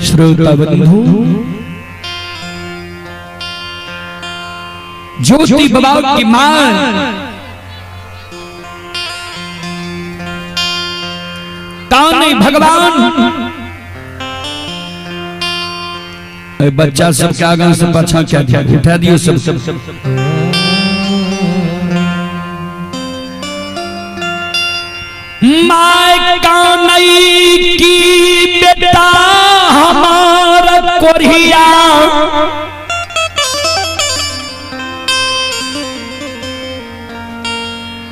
श्रोता बंधु, ज्योति बाबा की मां काने भगवान। बच्चा सबके आगा से पाछा क्या दिया, उठा दियो सब। My कानई की बेटा हमारा कोरिया,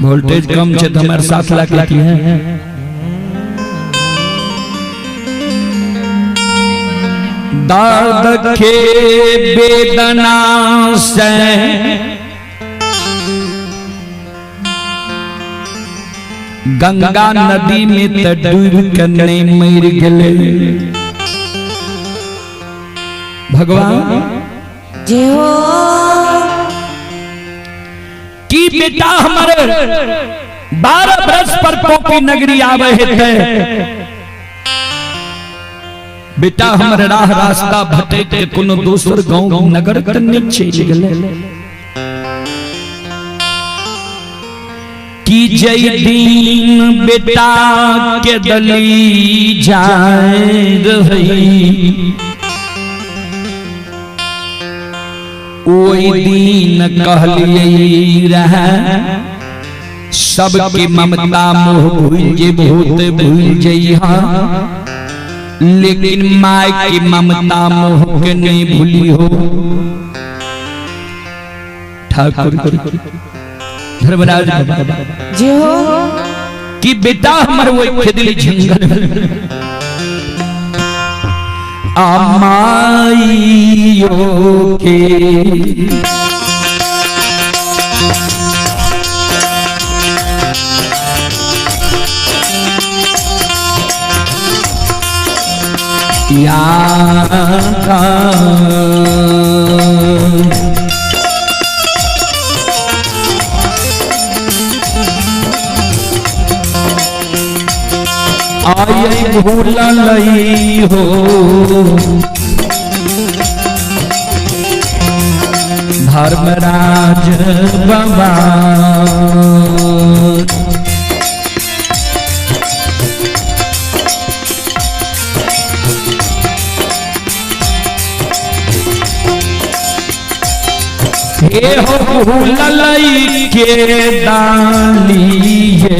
वोल्टेज कम छे तो हमारे 7 लाख लाखी है। दर्द के वेदना से गंगा नदी में त डूब के नहीं मर गेले भगवान। जय हो। की बेटा हमारे 12 बरस पर पोपी नगरी आवे हेते, बेटा हमर राह रास्ता भटक के कोनो दोसर गांव नगर त नहीं चलि गेले। की जय दिन बेटा के दली जाए रही, ओई दिन कहलिए रहे सबके ममता मोह भूल जे बहुत भूल जइहा, लेकिन my की ममता मोह के नहीं भूली हो। ठाकुर धर्मराज बाबा जय हो। कि बेटा हमर वो खेदली जंगल अमाइयो के या आई भूल लई हो धर्मराज बाबा। हे हो भूल लई के दानिये,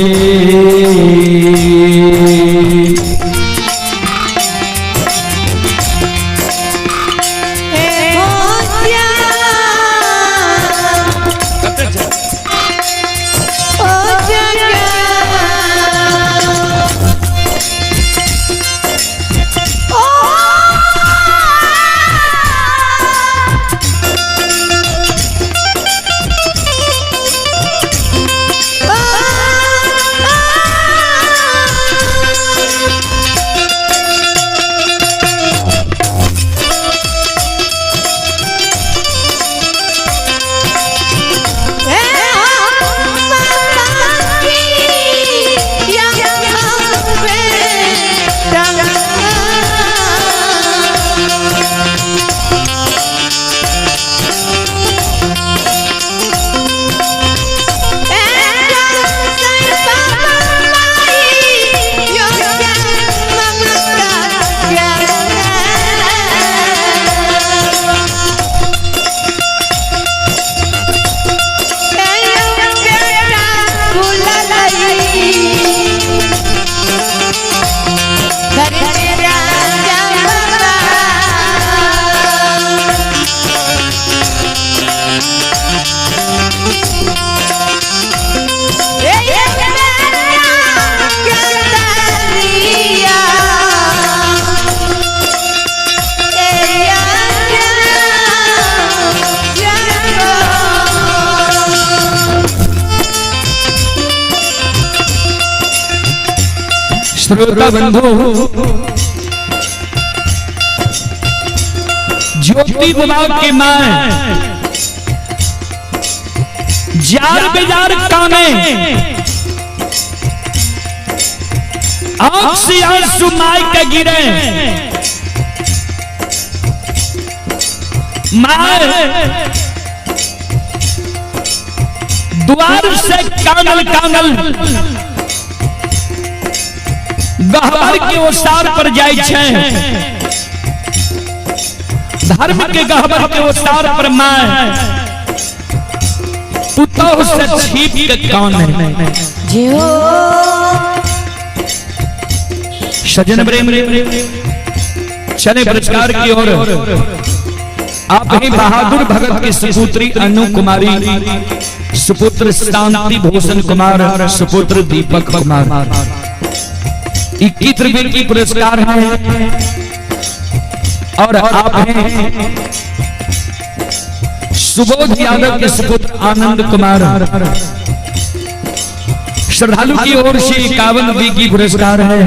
श्रोता बंधु, ज्योति बाबा के मां जार बेजार काने आंख से आंसू माई के गिरे। माय द्वार से कानल कानल गहबर के ओसार पर जाय छै। धर्म के गहबर के ओसार पर माय पुतोह से छिप के कान है। जय हो। सजन प्रेम चले पुरस्कार की ओर। आप ही बहादुर भगत की सुपुत्री अनु कुमारी, सुपुत्र शांति भूषण कुमार, सुपुत्र दीपक कुमार, 21 रुपए की पुरस्कार है। और आप हैं सुबोध यादव के सुपुत्र आनंद कुमार, श्रद्धालु की ओर से 51 रुपए की पुरस्कार है।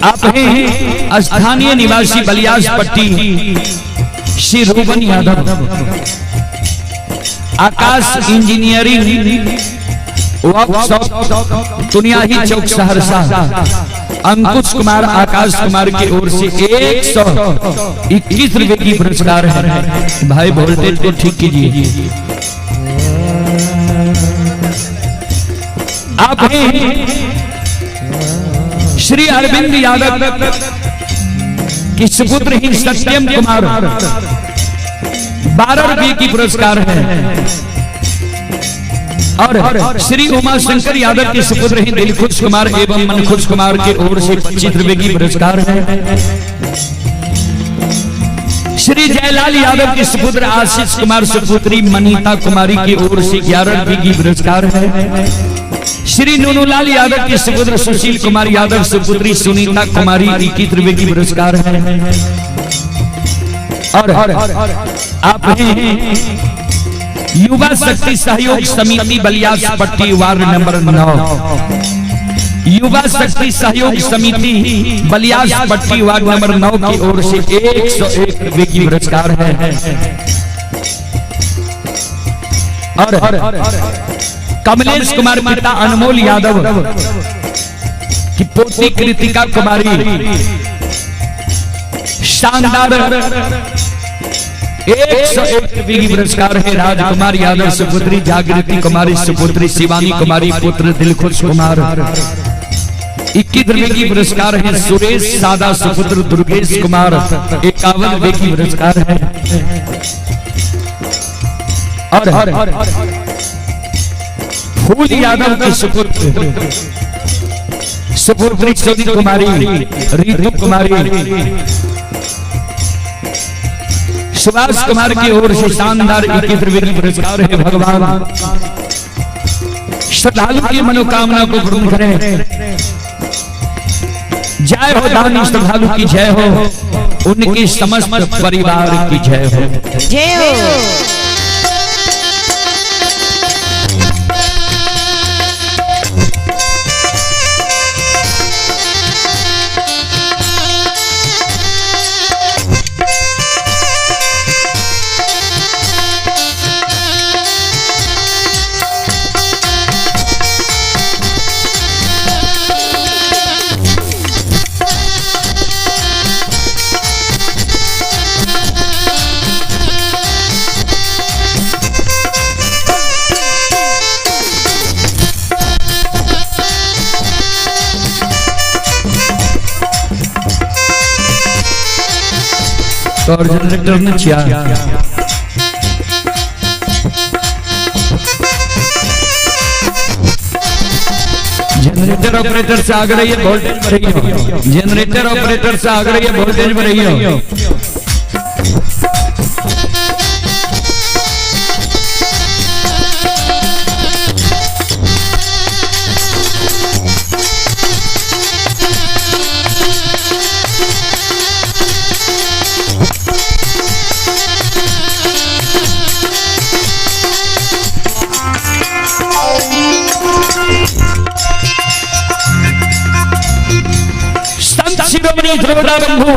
आप हैं स्थानीय निवासी बलियास पट्टी श्री रूबन यादव, आकाश इंजीनियरिंग वर्कशॉप दुनियाही चौक सहरसा, अंकुश कुमार आकाश कुमार की ओर से 121 रुपए की पुरस्कार है। भाई वोल्टेज को ठीक कीजिए। आप हैं श्री अरविंद यादव की सुपुत्र ही सत्यम कुमार, 12 रुपए की पुरस्कार है। और श्री उमा शंकर यादव के सुपुत्र ही दिलखुश कुमार एवं मनखुश कुमार के ओर से 25 रुपए की पुरस्कार है। श्री जयलाल यादव के सुपुत्र आशीष कुमार सुपुत्री मनीता कुमारी की ओर से 11 रुपए की पुरस्कार है। श्री नुनूलाल यादव के सुपुत्र सुशील कुमार यादव सुपुत्री सुनीता कुमारी 21 रुपए की पुरस्कार है। और आप हैं युवा शक्ति सहयोग समिति बलियास पट्टी वार्ड नंबर 9, युवा शक्ति सहयोग समिति बलियास पट्टी वार्ड नंबर 9 की ओर से 101 रुपए की पुरस्कार है। और कमलेश कुमार पिता अनमोल यादव की पोती कृतिका कुमारी, शानदार 101 रुपए की पुरस्कार है। राजकुमार यादव सुपुत्री जागृति कुमारी सुपुत्री शिवानी कुमारी पुत्र दिलखुश कुमार, 21 रुपए की पुरस्कार है। सुरेश सादा सुपुत्र दुर्गेश कुमार, 51 रुपए की पुरस्कार है। और फूल यादव की सुपुत्र सुपुत्री सोनी कुमारी रितु कुमारी सुभाष कुमार की ओर से शानदार 21 रुपए की पुरस्कार है। भगवान श्रद्धालु की मनोकामना को पूर्ण करें। जय हो दानी श्रद्धालु की जय हो, उनके समस्त परिवार की जय हो। जय हो। और जनरेटर ने चिया जनरेटर ऑपरेटर से आगे रहिए, वोल्टेज बढ़ रही हो। जनरेटर ऑपरेटर से आगे रहिए, वोल्टेज बढ़ रही हो। शिरोमणि श्रोता बंधु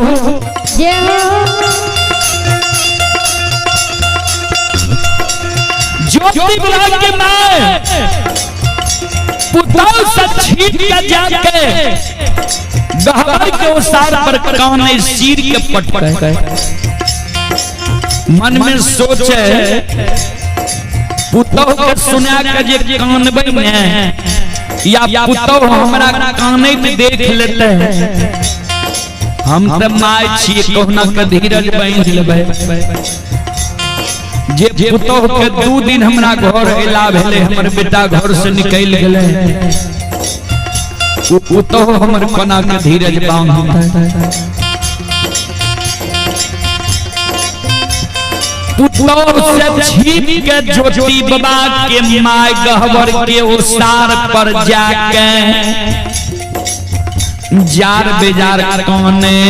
ज्योति बुला के मां पुतौ से छीट के जाके गहबर के ओसार पर काने सिर के पटके। मन में सोचे पुतौ के सुना के जे कानबै ने या पुतौ हमरा कानैत देख लेते, हम त my छी कहुना के धीरज बांधि लेबै। जे पुतौ के 2 दिन हमरा घर अयला भेलै, हमर बेटा घर से निकलि गेलै, ओ पुतौ हमर कोना के धीरज बांधतै। पुतौ से छीप के ज्योति बाबा के my गहबर के ओसार पर जाके जार बेजार काने,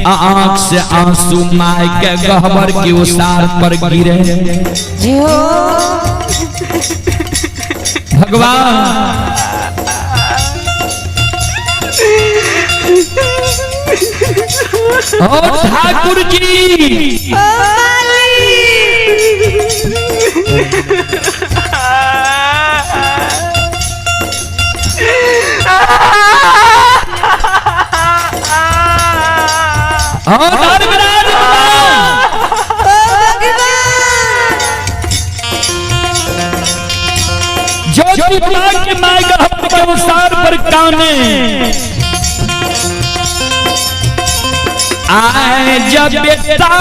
आंख से आंसू my के गहबर के ओसार पर गिरे। जय हो। भगवान ओ ठाकुर जी, ओ धर्मराज ज्योति बाबा के my गहबर के ओसार पर काने आए जब बेटा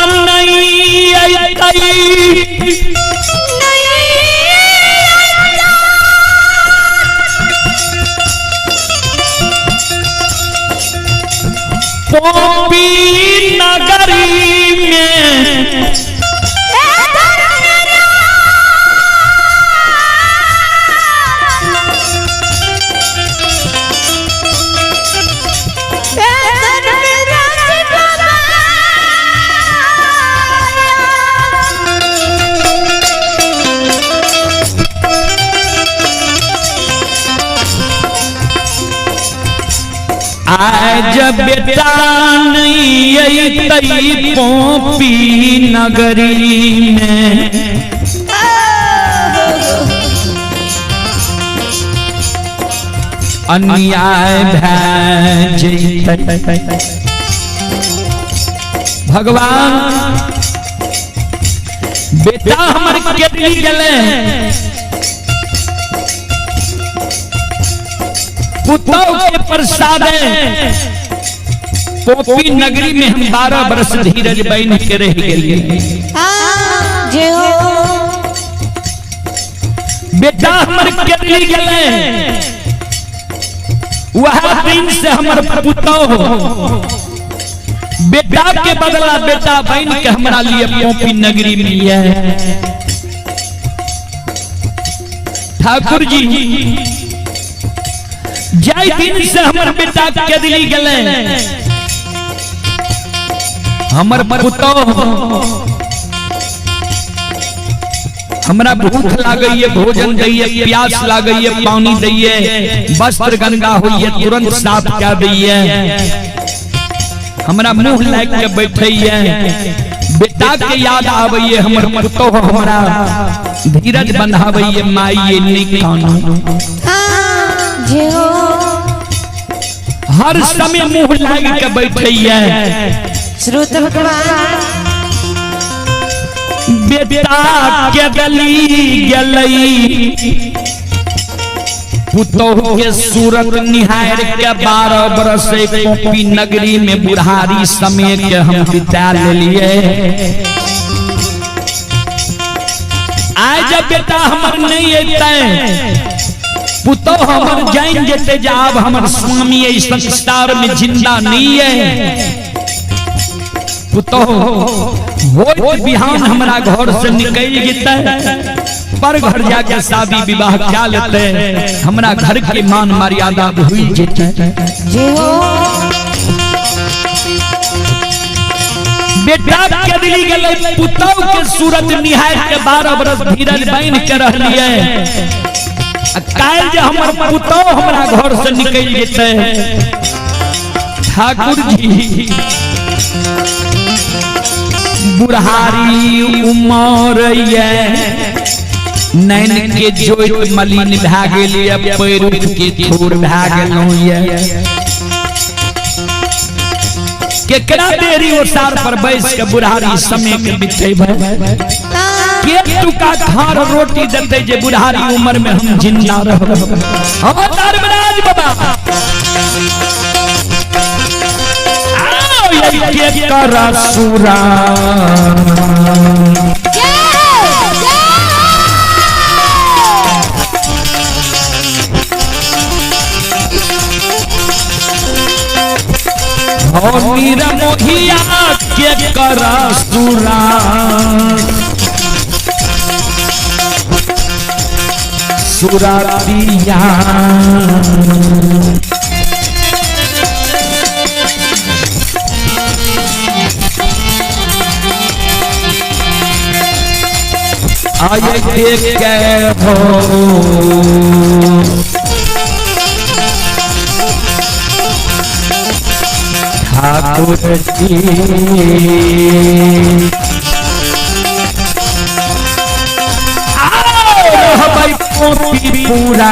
नहीं अयतई, पोपी नगरी में आज बेटा नहीं अयतई पोपी नगरी में, अन्याय भै जैतै। भगवान बेटा हमर केतली गेलै, पुतौ के प्रसादे पोपी नगरी में हम 12 बरस धीरज बन के रह गेलिए। जय हो। बेटा हमर केतली गेलै, वह दिन से हमर पुतौ बेटा के बदला बेटा बन के हमरा लिए पोपी नगरी में है। ठाकुर जी जाय दिन से हमर बेटा केदली गेलै, हमर पुतौ हमरा भूख लागैये भोजन दैये, प्यास लागैये पानी दैये, वस्त्र गंगा होइये तुरंत साफ कए दैये, हमरा मुंह लाग के बैठैये, बेटा के याद आबैये, हमर पुतौ हमरा धीरज बंधाबैये, माइये नीक कानू। जय हो। हर समय मुंह लाग के बैठैये। श्रुत भगवान बेटा के गली गेलई, पुतोह के सूरत निहार के 12 बरस पोपी नगरी में बुढ़ारी समय के हम बिता लेलिए। आज जब बेटा हमर नहीं अयतै, पुतोह हमर जान जेते जे आब हमर स्वामी एहि संसार में जिंदा नहीं है। पुतोह होइत बिहान हमरा घर से निकल जेतै, पर घर जाके शादी विवाह क्या लेते, हमरा घर के मान मर्यादा भूल जेतै। जय हो। बेटा के दिली गेलै, पुतोह के सूरत निहार के 12 बरस धीरज बन के रहलिए। काल्हि जे हमर पुतोह हमरा घर से निकल जेतै, ठाकुर जी बुढ़ारी उमर ये नैन के जोइत मलिन भए गेल ये, पैर उठ के थोर भए गेलहुँ ये। केकरा देरी ओसार पर बैस के बुढ़ारी समय के बितेबै, के टुका खार रोटी देते जे बुढ़ारी उम्र में हम जिंदा रहब। हम धर्मराज बाबा आओ ये के करा सुरा हो मीरा मोहिया के करा सुरा सुरातिया। आये देख के हो ठाकुर जी, आओ रहबै पोथी पूरा।